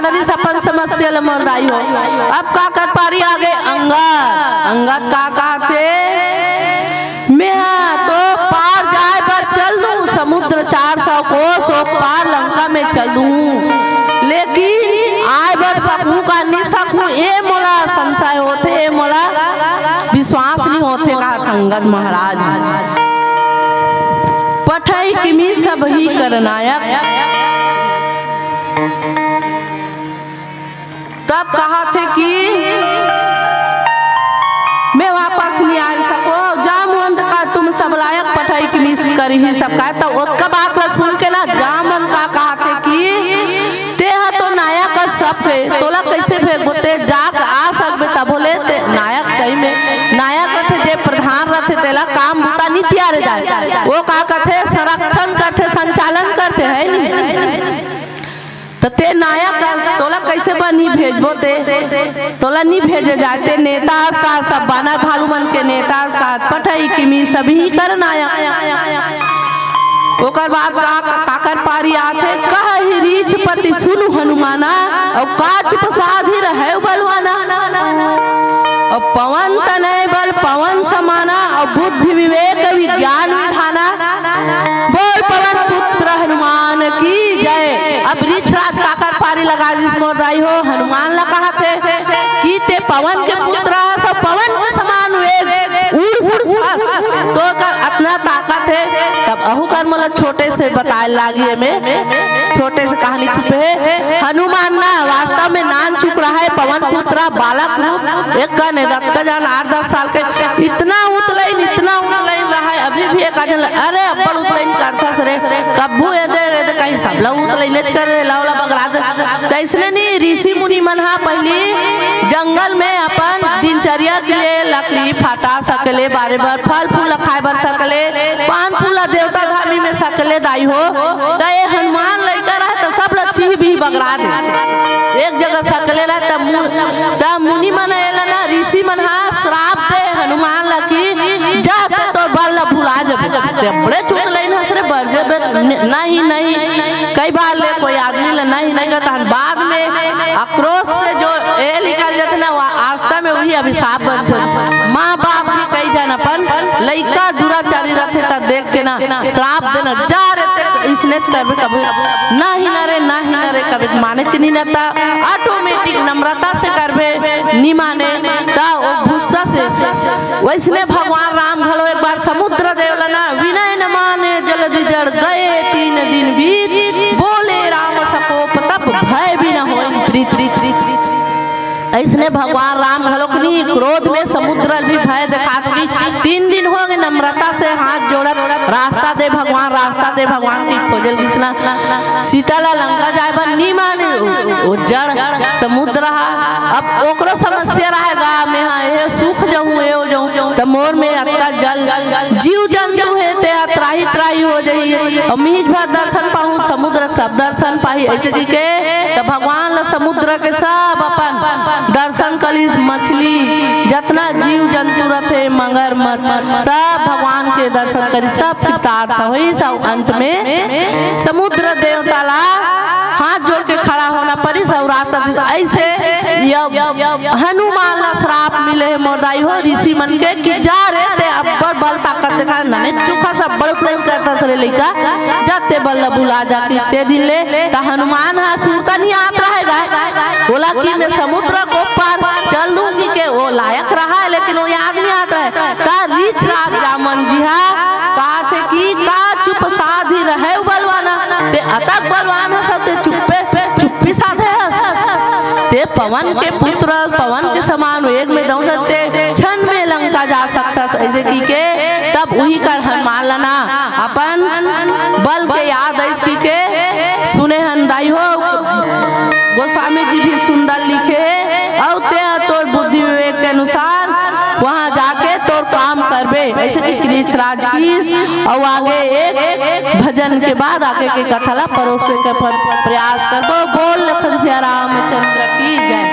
करिस अपन समस्या ल मोर दाई हो। अब काकर पारी आगे? अंगद। अंगद का कहथे? मेहा तो पार जाए बर चल दूं, समुद्र चार सौ कोस ओ पार लंका में चल दूं, लेकिन आए बर सकहूं का नी सकहूं, ए मोला संशय होथे, ए मोला विश्वास नी होथे, कहत अंगद महाराज। पठई किमी सबही कर नायक। तब कहथे कि मैं वापस नी आय सकों, जामवंत का तुम सब लायक, पठई किमी करही सब काय। त ओतका बात ला सुन के ना जामवंत का कहथे कि तेहा तो नायक अस सबके, तोला कइसे भेजबो, ते जाके आ सकबे तभो ले, ते नायक सही में नायक रथे, जे प्रधान रथे, तेला काम बूता नी तियारे जाय। ओ का करथे? संरक्षण करथे, संचालन करथे, हे नी? त ते नायक अस, तोला कइसे बर नी भेजबो ते? तोला नी भेजे जाय, ते नेता अस का, सब बानर भालू मन के नेता अस का, पठई किमी सबही कर नायक। ओकर बाद का, काकर पारी आथे? कहहि रीछपति सुनु हनुमाना, अउ का चुप साधि रहेउ बलवाना। अउ पवन तनय बल पवन समाना, अउ बुद्धि विवेक विज्ञान विधाना। बोल पवन पुत्र हनुमान की जय। अब रीछराज काकर पारी लगा दिस मोर दाई हो, हनुमान ला कहथे कि ते पवन के पुत्र हस, पवन के समान वेग उड़ सकथस, तोर कर अतना ताकत हे, तब अहू कर मोला छोटे से बताए लागी एमे। छोटे से कहानी छुपे हे। हनुमान ना वास्तव में नान चुक रहा है, पवन पुत्र बालक रूप, एक कन रतका जान आठ दस साल के, इतना उतलैन, इतना उतलैन रहा है, अभी भी एक आदमी ल-, अरे अब्बड़ उतलैन करथस रे, कब्बू एदे, एदे कहीं सब ला उतलैनेच करे, लौला बगरा दे। तैसने नी, ऋषि मुनि मन हा पहली जंगल में अपन दिनचर्या के लिए लकड़ी फाटा सकले, बारे बर फल फूल खाए बर सकले, पान फूल ला देवता धामी में सकले दाई हो, त ए हनुमान लइका रहे त सब ल चीह बीह बगरा दे। एक जगह सकले रहे त मु-, त मुनि मन एला ना, ऋषि मन हा श्राप दे हनुमान ल कि जा ते तोर बल ल भुला जबे। ते बड़े चुत लइन हस रे बर जबे। न-, नहीं, नहीं, कई बार ले कोई आदमी ल नहीं, नहीं कहता हन। बाद में आक्रोश से जो ए निकल जाथे ना, वो आस्था में वही अभिशाप बनथे। माँ बाप भी कई जन अपन लइका दुराचारी रथे त देख के ना श्राप देना, जा रे ते इसने करबे कभी नहीं ना रे, नहीं ना रे कभी माने चिनी ना, त ऑटोमेटिक नम्रता से करबे, नी माने त वो गुस्सा से। वैसने भगवान राम घलो एक बार समुद्र देव ल ना विनय न माने जलदि जड़ गए तीन दिन बीत, बोले राम सकोप तप भय बिन होइन प्रीत। अइसने भगवान राम घलोक नी क्रोध में समुद्र भी भय देखात कि तीन दिन हो गए नम्रता से हाथ जोड़त, रास्ता दे भगवान, रास्ता दे भगवान की खोजल गिसना। सीता ला लंका जाए बर नी माने, वो जड़ समुद्र हा। अब ओकरो समस्या रहेगा, मैं हा ये सूख जाऊं, ये हो जाऊं, त मोर में अतका जल जीव जंतु हे, ते हा त्राही त्राही हो जाही। अउ मिहिज भर दर्शन पाहूं, समुद्र सब दर्शन पाही, ऐसे कहिके त भगवान ल समुद्र के सब अपन दर्शन करिस, मछली, जतना जीव जंतु रथे, मगरमच्छ, सब भगवान के दर्शन करिस, सब कृतार्थ होइस। अउ अंत में समुद्र देवता ला हाथ जोड़ के खड़ा होना परिस अउ रास्ता दे। ऐसे ये हनुमान ला श्राप मिले हे मोर दाई हो ऋषि मन के कि जा रे ते अब्बड़ बल ताकत देखा, नने चुखा सब बड़ उतलैन करथस रे लइका, जा ते बल ला भुला जा कि ते दिन ले त हनुमान हा सुरता नी आत रहे गा। बोला कि मैं समुद्र को पार चल दूंगी के वो लायक रहा है, लेकिन वो याद नी आत रहे। त रीछराज जामवंत जी हा कहाथे कि का चुप साधि रहेउ बलवाना, ते अतक बलवान हस, ते चुप्पे, चुप्पी साधे हस। ते पवन के पुत्र, पवन के समान वेग में दौड़त, ते क्षण में लंका जा सकथस, ऐसे कहिके तब उही कर हनुमान ला ना अपन बल के याद आइस कहिके सुने हन दाई हो। गोस्वामी जी भी सुंदर लिखे हे, अउ ते ह तोर बुद्धि विवेक के अनुसार वहां जाके तोर काम करबे, ऐसे कहिके रीछराज कीस। अउ आगे एक भजन के बाद आगे के कथा ला परोसे के प्र-, प्रयास करबो। बोल लखन सिया रामचंद्र की जय।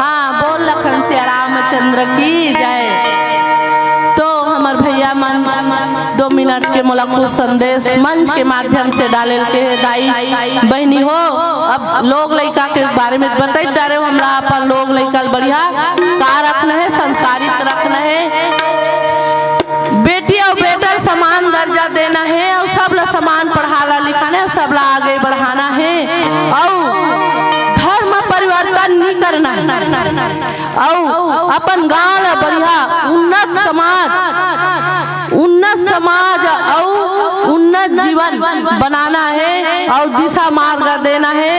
हाँ, बोल लखन सिया रामचंद्र की जय। तो हमर भैया मिनट के मोला कुछ संदेश मंच के माध्यम से डाले ल के हे दाई बहिनी हो। अब लोग लइका के बारे में बतई डारे हो, हमला अपन लोग लइका ल बढ़िया का रखना हे, संस्कारित रखना हे। बेटी अउ बेटा ल समान दर्जा देना हे अउ सबला समान पढ़ाना लिखाना हे अउ सबला आगे बढ़ाना हे अउ धर्म परिवर्तन नी करना हे अउ अपन गांव ला बढ़िया उन्नत समाज, उन्नत समाज अउ उन्नत जीवन बनाना हे अउ दिशा मार्ग देना हे।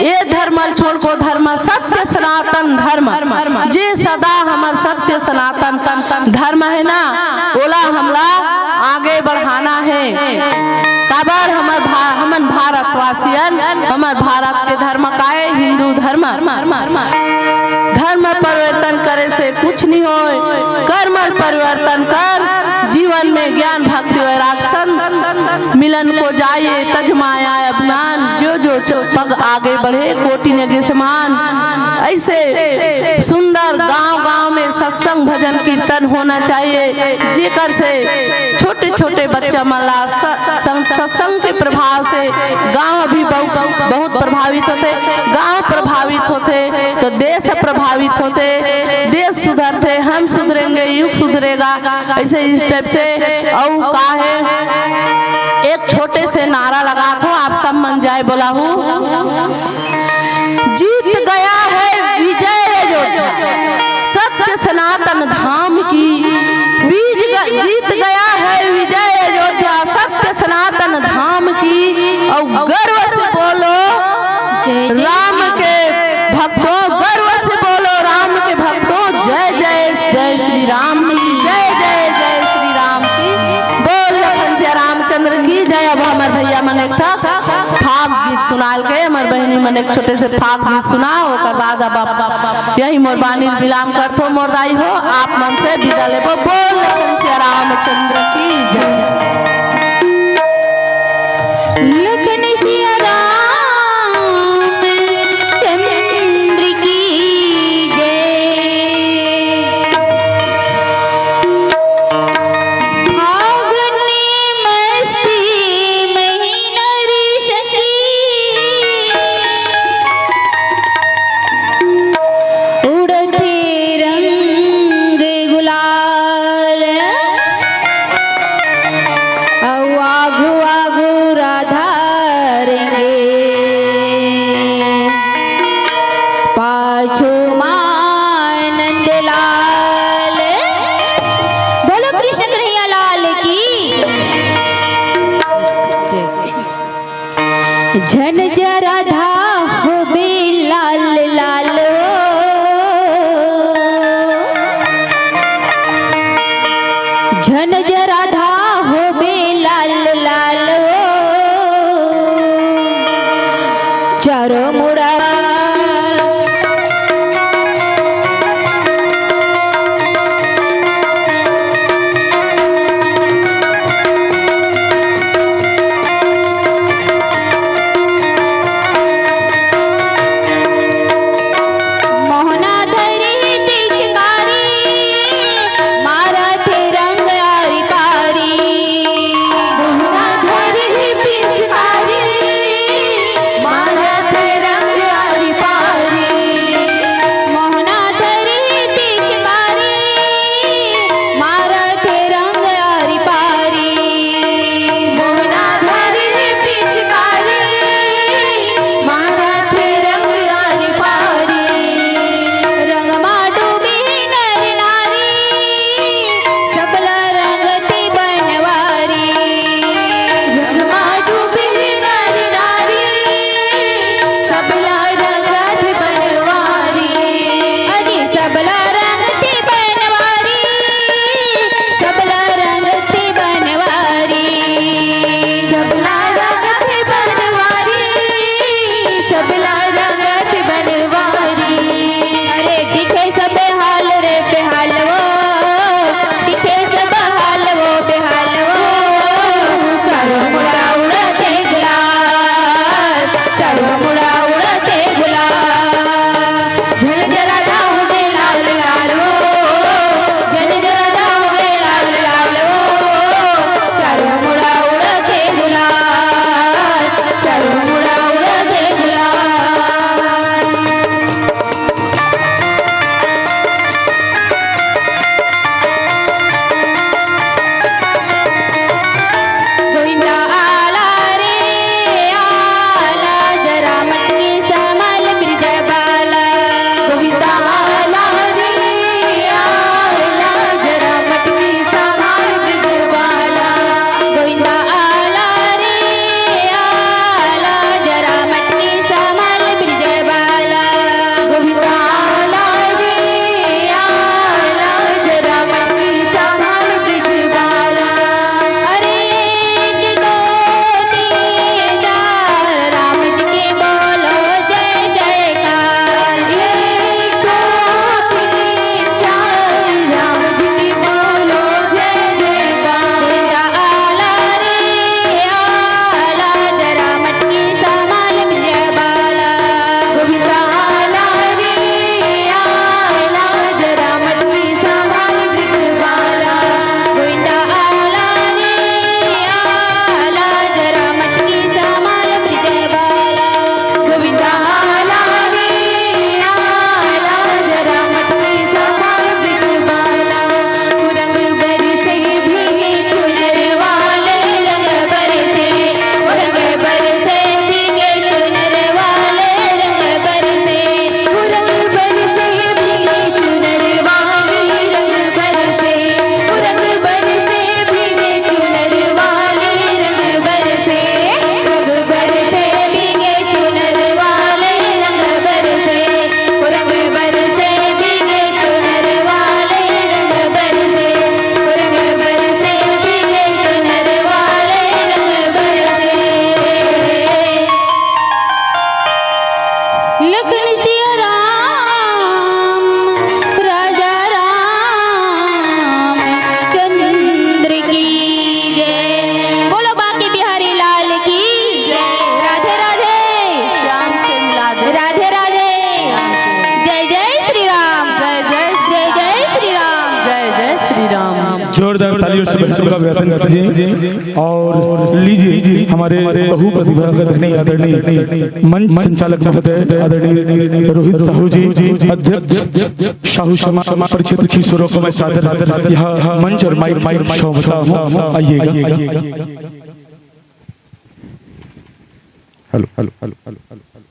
ए धर्म ल छोड़ को धर्म सत्य सनातन धर्म, जे सदा हमर सत्य सनातन धर्म हे ना, ओला हमला आगे बढ़ाना हे। काबर हमर भा-, हमन भारतवासियन, हमर भारत के धर्म काय? हिंदू धर्म। धर्म परिवर्तन करे से कुछ नहीं होय, कर्म ल परिवर्तन कर, जीवन में ज्ञान भक्ति वैराग संत मिलन को जाइए, तज माया अभिमान, जो जो च-, पग आगे बढ़े, कोटि न गे समान। ऐसे सुंदर गांव-गांव में सत्संग, भजन, कीर्तन होना चाहिए, जेकर से छोटे-छोटे बच्चा मन ला स-, सं-, सत्संग के प्रभाव से गांव भी बहु-, बहुत प्रभावित होथे। गांव प्रभावित होथे तो देश प्रभावित होथे, देश सुधरथे, हम सुधरेंगे, युग सुधरेगा। ऐसे इस type से अउ का हे, एक छोटे से नारा लगाथों, आप सब मन जाए बोलाहू। जीत गया है विजय अयोध्या, सत्य सनातन धाम की। बीज ग-, जीत गया है विजय अयोध्या, सत्य सनातन धाम की। और गर्व से बोलो जय जय राम के भक्तों, गर्व से बोलो राम के भक्तों, जय जय जय श्री राम की, जय जय जय श्री राम की। बोल लखन सिया रामचंद्र की जय। अब हमर भैया मन एक ठा फाग गीत सुनाल के, हमर बहिनी मन एक छोटे से फाग गीत सुना, ओकर बाद अब आप यही मोर बानी ल विराम करथो मोर दाई हो, आप मन से विदा लेबो। बोल लखन सिया रामचंद्र की जय। लखन सिया राम चंद्र की जय। फागुन मस्ती महीना रे सखी, उड़थे रंग गुलाल, अउ आगू आगू राधा रेंगे, पाछू मा नंद लाल। बोलो कृष्ण कन्हैया लाल की। झन जरा धा होबे लाल लाल हो। झन जरा धा होबे लाल लाल हो। चारों मुड़ा मोहना धरे पिचकारी, मारत हे रंग आरी पारी। से बहन का अभिवादन करते हैं। और लीजिए, हमारे बहु प्रतिभा का धनी आदरणीय मंच संचालक महोदय आदरणीय रोहित साहू जी, अध्यक्ष साहू समाज परिक्षेत्र खीसोरो को मैं सादर यह मंच और माइक सौंपता हूँ। आइएगा। Hello, hello, hello, hello, hello.